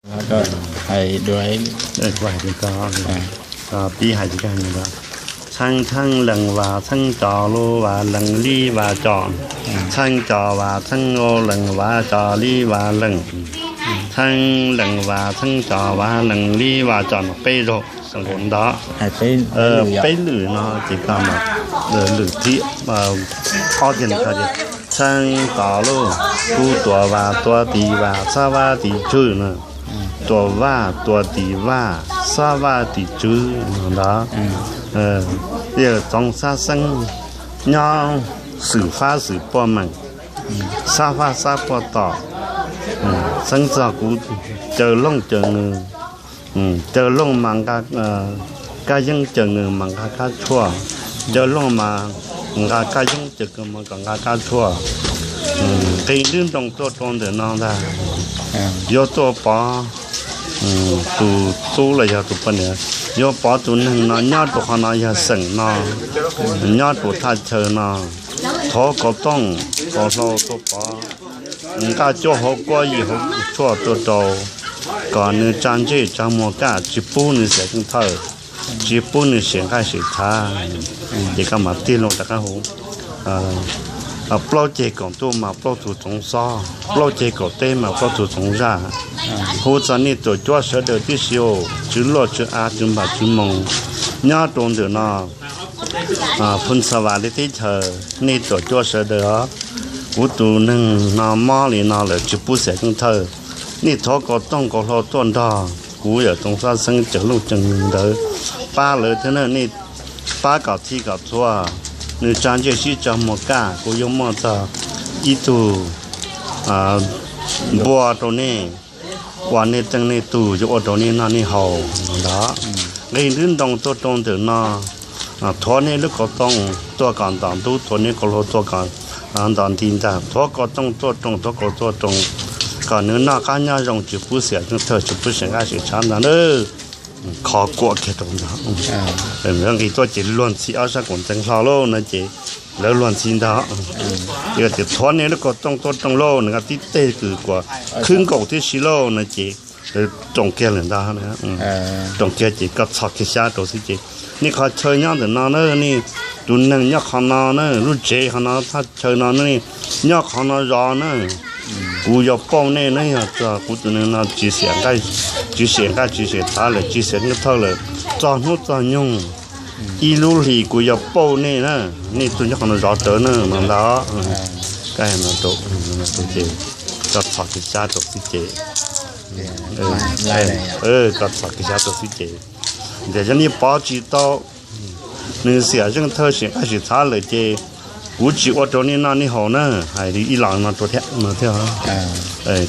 Hais dua, pib hais, txheeb txheeb lees vas txheeb cos lub vas lees lib vas cos, txheeb cos vas txheeb lees vas cos lib vas lees, txheeb lees vas txheeb cos vas lees lib vas cos no peb zaug nkaus ntawd. Peb lwm no ces koj mam lwm thib ob tiag, txheeb tos lub, kub tuam vas tuam tis vas xab vab tis tswb na, tuam vaj tuam tis vaj xab vab tis tswb no ntawd. Txoov xab xeeb nyob xwm fab xwm puaj meem, xab fab xab puaj tom, xeeb txog kuv caw looj caw nws, caw looj mas nqa kab yeeb, caw nws mas nqa kab tshuaj, caw looj mas nqa kab yeeb, caw nws mas kom nqa kab tshuaj. Nqis nruab ntoo tuaj rau ntawm no ntag, yuav tuaj pov tus tub los yog tus poj niam, yuav pov tus neeg no nyob rau qhov no yog xeem no, nyob rau thaj chaw no, thov kaus tooj kaus hlau tuaj pov, nqa cuaj hauv kuab yim hauv tshuaj tuaj rau, kom nws tsa ntsej tsa muag kaj, tsis pub nws xiam ceeb thawj, tsis pub nws sim nqaij sim txhav. Ces koj mam tig loo rov qab hu plaub ceg kaum ntuj mas plaub tug txoov xob, plaub ceg kaum teb mas plaub tug txoov zaj, hu txog nej tuam cuab sawv daws tib si, tswv luaj tswv av tswv npam tswv moos nyob rau ntawm no, Phu Ntxhas Vam li teb chaws, nej tuam cuab sawv daws os, kuv tus neeg no mob li no lawm tsis pub xiam ceeb thawj, nej thov kaus tooj kaus hlau tuaj nrog kuv yawm Txoov Xab Xeeb caw looj caw nws ntawd pab lawv thiab na. Nej pab kom thij kom txhua, nws tsa ntsej sib tsa muag kaj, kuv yuav muaj txog ib tug npua rau nej, uas nej teej nej tug yuav ua rau nej noj nej haus ntawd. Nqis nruab ntoo tuaj rau ntawm no, thuav nej lub kaus tooj tuaj kom ntom ntub, thuav nej kaus hlau tuaj kom ntom nti ntag, thuav kaus tooj tuaj rau, thuav kaus tuaj rau, kom nws noj qab nyob zoo, tsis pub xiam ceeb thawj, tsis pub sim nqaij sim txhav ntag na. Kho kuam kiag rau ntawd, nqis tuaj ces luag ntxhi ob sab kaum ntxeev hlo lauj no ces lawv luag ntxhi ntag. Ces thuav nej lub kaus tooj tuaj rau lauj, nws nqa tib teg kws kuam khwb nkaus tib si lauj no ces lawv roos kiag lawm ntag. Roos kiag ces koj txhos kiag xyab rau xwb ces, nej qhov chaw nyob ntawm no na, nej tus neeg nyob qhov no na, lub tsev qhov no, thaj chaw no, nej nyob qhov no zov na, kuv yuav pauj nej na, yog txog kuv tus neeg no tsis xiam nqaij, tsis xiam nqaij tsis xiam txhav lawm, tsis xiam ceeb thawj lawm, txog hnub txog nyoog, ib lub hlis kuv yuav pauj nej na, nej tuaj nyob qhov no zov rawv na no ntag. Koj txhos kiag xyab rau xwb ces, koj txhos kiag xyab rau xwb ces, ntawm yog nej pov tsis tau nws xiam ceeb thawj sim nqaij sim txhav lawm ces kuv tsis ua rau nej noj nej haus na, hais li ib los no rau thiab no thiab.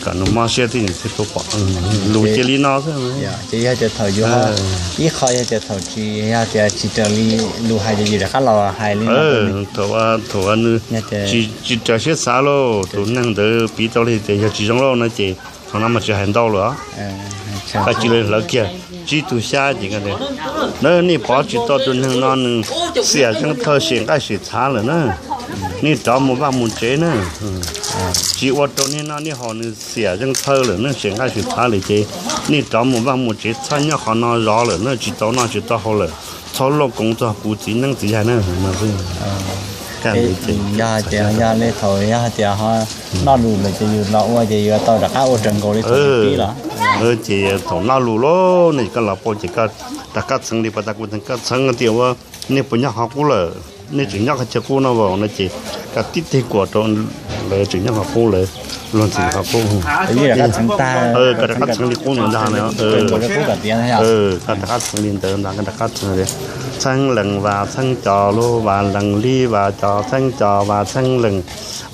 Kom nws mob siab thiab nws thiaj tuaj pom. Lus cia li no xwb. Ces yog tias thaum yuav, ib qho yog tias thaum tsis, yog tias tsis raws li lus hais ces yus rov qab los hais li no. Thaum, thaum nws tsis raws siab xav lauj, tus neeg ntawd piv tau li tias yog tsis zoo lauj no ces thaum no mas tsis hais ntau lawm. Koj cia li hlawv kiag tsib tug xyab ces, na, nej pov tsis tau tus neeg no nws xiam ceeb thawj sim nqaij sim txhav lawm na, nej rov mus vaj mus tsev na. Tsis ua rau nej noj nej haus, nws xiam ceeb thawj lawm na, sim nqaij sim txhav lawm ces nej rov mus vaj mus tsev, txhob nyob qhov no zov lawm na, tsis tau noj tsis tau haus lawm, txhob luaj koov txog kuv txiv neeb txiv yaig na. Yog tias, yog li thaum yog tias ho noj lus lawm ces yus los ua ces yuav tau rov qab ua raws nkaus li thaum pib los? Ces thaum noj lus lauj, nej koj los pauj ces koj rov qab txheev li pas tas kuv txheev, koj txheev tias ua, nej puas nyob qhov qub lawm, nej tseem nyob qhov chaw qub no as no ces koj tib teg kuam rau lawv tseem nyob qhov qub, lawv luag ntxhi qhov qub. Koj rov qab txheev li qub ntawd ntag. Koj rov qab txheev li ntawd ntag, koj rov qab txheev li, txheeb lees vas txheeb cos lub vas lees lib vas cos, txheeb cos vas txheeb lees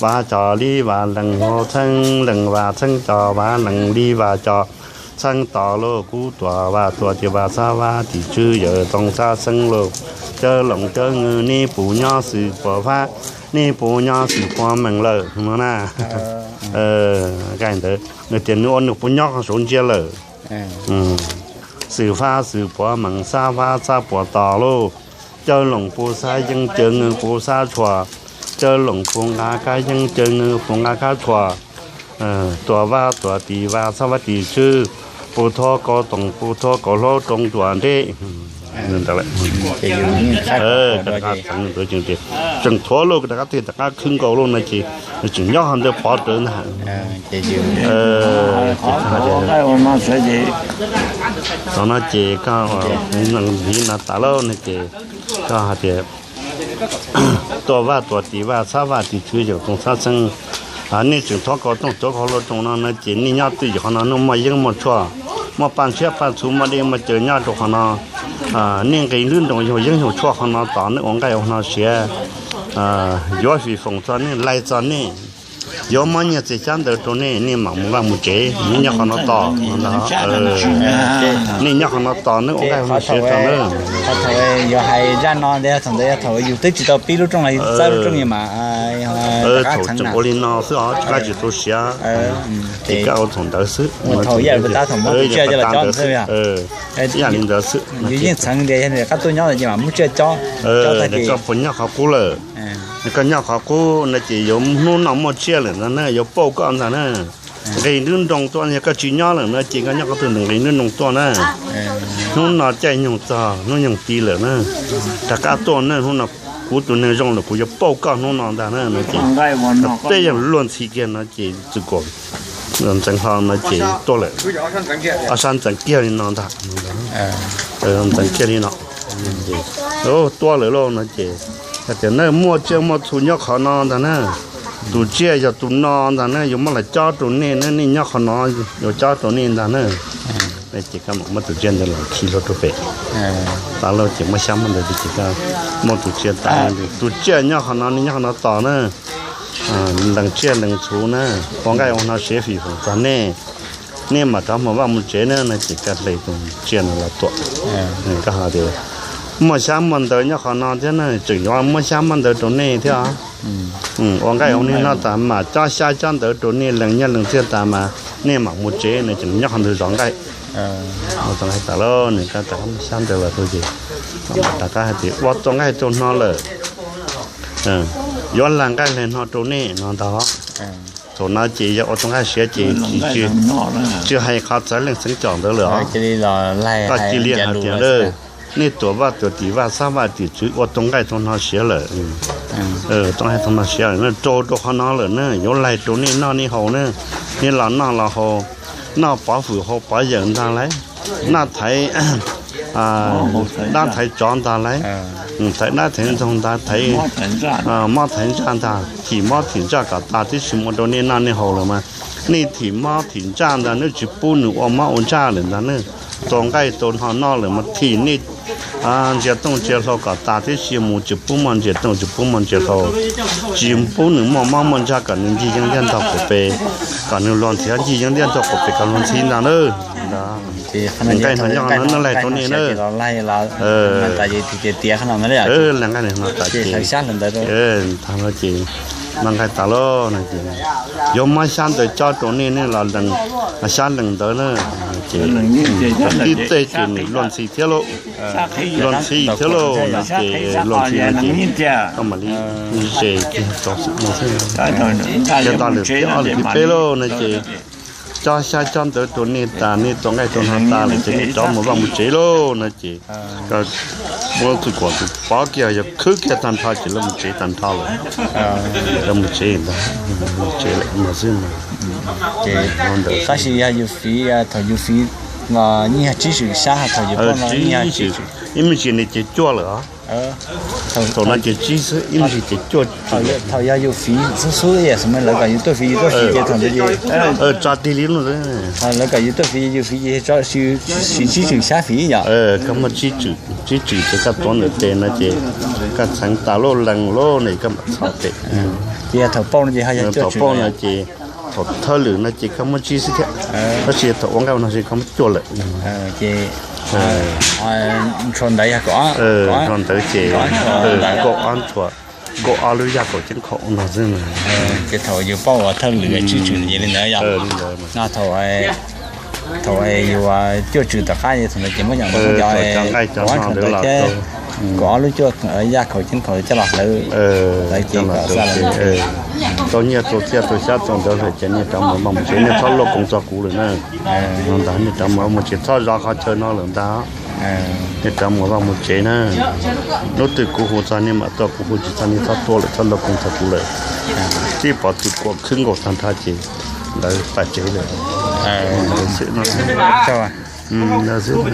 vas cos lib vas lees, txheeb lees vas txheeb cos vas lees lib vas cos, txheeb tos lauj, kub tuam vas tuam tis vas xab vab tis tswb, yawm Txoov Xab Xeeb lauj, cawv loos cawv nwg, neb puas nyob xwm puas fab, neb puas nyob xwm puas mees lawm no na. Ntawd nws tias nws ua nws puas nyob qhov saud ntsia lawm. Xwm fab xwm puas mees, xab fab xab puas tos lauj, cawv loos puas xab yeeb, cawv nwg puas xab tshuaj, cawv loos puas nqa kab yeeb, cawv nwg puas nqa kab tshuaj, tuam vas tuam tis vas xab vab tis tswb, Pub thuab kaus toom, pub thuab kaus hlaub roo tuam nreb. Ntawd lawm. Tseem thuav lauj, rov qab tig rov qab khwb nkaus lauj no ces nws tseem nyob qhov ntawd pov rawv ntag. Thaum no ces koj nqis no tas lauj no ces koj hais tias tuaj vaj tuaj tis, vaj txhab vaj tis tswv, yawm tooj txhab txheeb, nej tseem thuav kaus toom thuav kaus hlaub roo no no ces nej nyob twj ywm qhov no, nej muaj yeeb muaj tshuaj, muaj paj ntshiab paj txhu, muaj dej muaj cawv nyob rau qhov no. Nej nqis lub nroog yug yeeb yug tshuaj qhov no tos, nej ua nqaij ua hno siav, yuav fim foom txog nej, laig txog nej, yuav muab nyiaj txiag xyab ntawv rau nej, nej mam mus vaj mus tsev, nej nyob qhov no tos no ntag. Nej nyob qhov no tos, nej ua nqaij ua hno siav tso na. Thaum yuav hais zaj no ntawd, thaum ntawd yog thaum yus twb tsis tau pib lub rooj los yus txawb lub rooj mas thaum tseem ua li no xwb os, tsis, koj tsis tau siav, ces koj ua thaum ntawd xwb. Thaum yam li kuv tab tom muab tus tsiaj coj los cob xwb, yam li ntawd xwb. Yus yeej txheev tias yog qab tuaj nyob ces mam muab tsiaj cob, cob tag ces koj puas nyob qhov qub lawm. Koj nyob qhov qub no ces yuav hnub no muaj tsiaj lawm ntag na, yuav pauj koj ntag na. Nqis lub nroog tuaj, yog koj tsis nyob lawm no ces koj nyob qhov twg nqis lub nroog tuaj na. Hnub no caij nyoog txog hnub nyoog ti lawm na, rov qab tuaj na. Hnub no kuv tus neeg zoo lawm, kuv yuav pauj koj hnub no ntag na no ces tej yam luag ntxhi kiag no ces txwm kuam ntxeev hlo no ces tuaj lawm. Ob sab ntxeev kiag li no ntag, ntxeev kiag li no. Tuaj lawm lauj no ces hais tias na muaj tsiaj muaj txhu nyob qhov no ntag na. Tus tsiaj yog tus no ntag na, yuav muab los cob rau nej na, nej nyob qhov no yuav cob rau nej ntag na. Ces koj mam muab tus tsiaj ntawd los khi hlo rau pem. Tas lauj ces muab xyab muab ntawv ces koj muab tus tsiaj tas, tus tsiaj nyob qhov no, nej nyob qhov no tos na. Lees tsiaj lees txhu na, ua nqaij ua hno siav fim foom txog nej, nej mam rov mus vaj mus tsev na no ces koj hle tus tsiaj no los tuam. Koj hais tias muaj xyab muaj ntawv nyob qhov no thiab na, tseem yuav muab xyab muab ntawv rau nej thiab. Ua nqaij ua hno no tas mas cob xyab cob ntawv rau nej, lees nyiaj lees txiag tas mas nej mam mus tsev no, tseem nyob qhov ntawd zov nqaij. Ua tau nqaij tas lauj, nws koj rov qab muab xyab ntawv los rau ces rov qab hais tias ua tau nqaij tau hno lawm, yuav lag nqaij lag hno rau nej no ntag. Thaum no ces yog ua tau nqaij siav ces tsis hais qhov txawv leej xeev com ntawd lawm os. Koj cia li hais tias nej tuam vaj tuam tim, vaj xab vaj tim tswv ua tau nqaij tau hno siav lawm, tau nqaij tau hno siav lawm na, rau rau qhov no lawm na, yuav laig rau nej noj nej haus na, nej los noj los haus, noj pov hwm haus pov yawm ntag lauj, noj thaiv dab thaiv tsov ntag lauj, thaiv dab thaiv ntxoog ntag, thaiv mob thaiv ntsaj ntag, thim mob thim ntsaj kom tas tib si mus rau nej noj nej haus lawm mas nej thim mob thim ntsaj ntag, nej tsis pub nws ua mob ua ntsaj lawm ntag na. Tau nqaij tau hno noj lawm mas thim nej ntsia tooj ntsia hlau kom tas tib si mus, tsis pub muaj ntsia tooj tsis pub muaj ntsia hlau, tsis pub nws muaj mob muaj ntsaj kom nws ncig yeeb liaj ntog qaum pes, kom nws luag ntxhi ncig yeeb liaj ntog qaum pes kom luag ntxhi ntag na. Nqaij no nyob no noj laig rau nej na. Laig nqaij no tas ces, tag no ces noj nqaij tas lauj no ces yuav muab xyab ntawv cob rau nej, nej los lees xyab lees ntawv na. Ces tib tej ces nws luag ntxhi thiab lauj, luag ntxhi thiab lauj no ces luag ntxhi no ces koj mam li ze kiag tso xwb no xwb. Ces tas lwm thib ob lwm thib peb lauj no ces cob xyab cob ntawv rau nej tas, nej tau nqaij tau hno tas lawm ces rov mus vaj mus tsev lauj no ces muab txwm kuam tus pov kiag yog khwb kiag tag nrho ces lawv mus tsev tag nrho lawm. Lawv mus tsev ntag, mus tsev lawm no xwb. Tab sis yog yus fiv, thaum yus fiv los yeej yog tsib tswm xyab, thaum yus pauj no yeej yog tsib tswm. Ib me ntsis nws ces cuaj lawm os. Thaum no ces tsib xwb, ib me ntsis ces cuaj. Thaum yog yus fiv xub xub ib yam xwb mas lawv kom yus tuaj fiv, yus tuaj fiv ces thaum ntawd ces tso tig li lawv kom yus tuaj fiv, yus fiv ces siv tsib tswm xyab fiv yom. Koj muaj tsib tswm, tsib tswm ces koj tuav ntawm tes no ces koj txheev tas lauj lees lauj no koj mam txhos tes. Ces yog thaum pauj no ces ho yog cuaj tswm. Thaum pauj no ces, thaum thawj lwm no ces koj muaj tsib xwb thiab, tab sis thaum ua nqaij ua no ces koj muaj cuaj lawm. Ces ntshua ntawd yog kaum ob, ntshua ntawd ces kaum ob ntshua, kaum ob lub yaj kaum ceeb khaum no xwb. Ces thaum yus pauj ua thawj lwm tsib tswm ces li ntawd yog. No thaum, thaum yus cuaj tswm tom qab thaum ntawd ces muab cov nqaij cov no ntawd los rau kaum ob lub cuaj yaj kaum ceeb khaum coj los hlawv, hlawv ces kom xa lawm. Tau nyiaj tau txiaj tau xyab tau ntawd lawm ces nej rov mus vaj mus tsev, nej txhob lauj koov txog kuv lawm na. Ntag, nej rov mus vaj mus tsev, txhob zov qhov chaw no lawm ntag. Nej rov mus vaj mus tsev na. Hnub twg kuv hu txog nej mam tuaj, kuv hu tsis txog nej txhob tuaj lawm, txhob lauj koov txog kuv lawm. Tib pov txwv kuam khwb nkaus tag nrho ces lawv txais tsev lawm. Ntawd xwb no. Ntawd xwb.